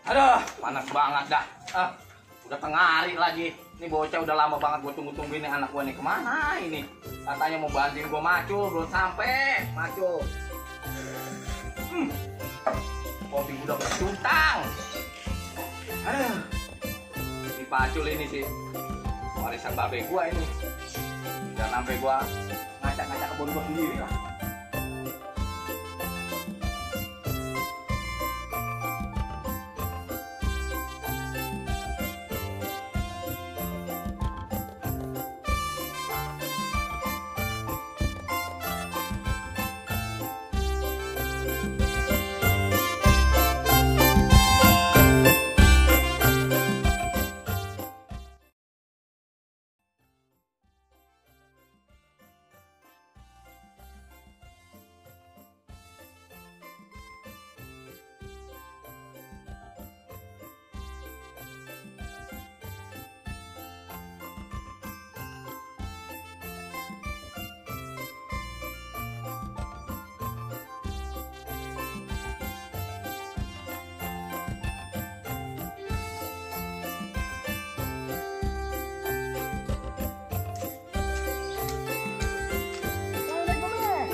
Aduh, panas banget dah. Udah tengah hari lagi. Ini bocah udah lama banget gue tunggu-tungguin nih anak gue nih. Kemana ini? Katanya mau bantuin gue maco, belum sampai. Maco. Kopi udah bercutang. Aduh. Ini pacul ini sih. Warisan babe gue ini. Jangan sampai gue ngacak-ngacak kebun gue sendiri lah.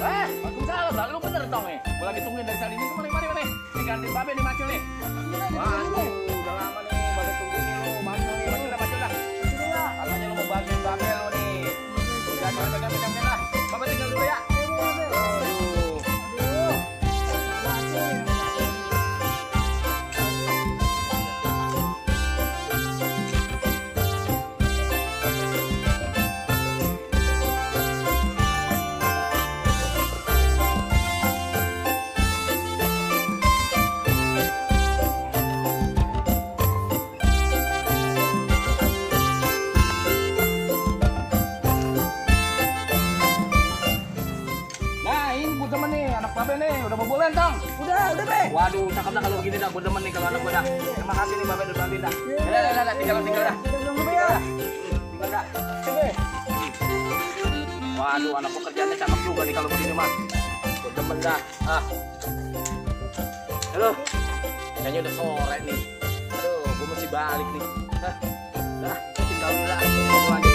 Waalaikumsalam, lalu bener dong nih. Gue lagi tungguin dari saat ini tuh mari. Ini ganti babe nih macul nih. Waduh, udah lama nih babe tungguin nih lu. Macul dah. Katanya lu mau bantuin babe lu nih. Udah pegang lah. Babe tinggal dulu ya. Temen nih, anak babe nih, udah bobolan dong. Udah be. Waduh, cakep dah kalau begini dah, gue demen nih kalau anak gue dah. Terima kasih nih babe udah bantuin dah. Dah, tinggal dah. Tinggal dah. Be. Waduh, anak gue kerjanya cakep juga nih kalau begini mah. Gue demen dah. Halo. Kayaknya udah sore nih. Aduh, gue mesti balik nih. Dah, tinggal dulu dah.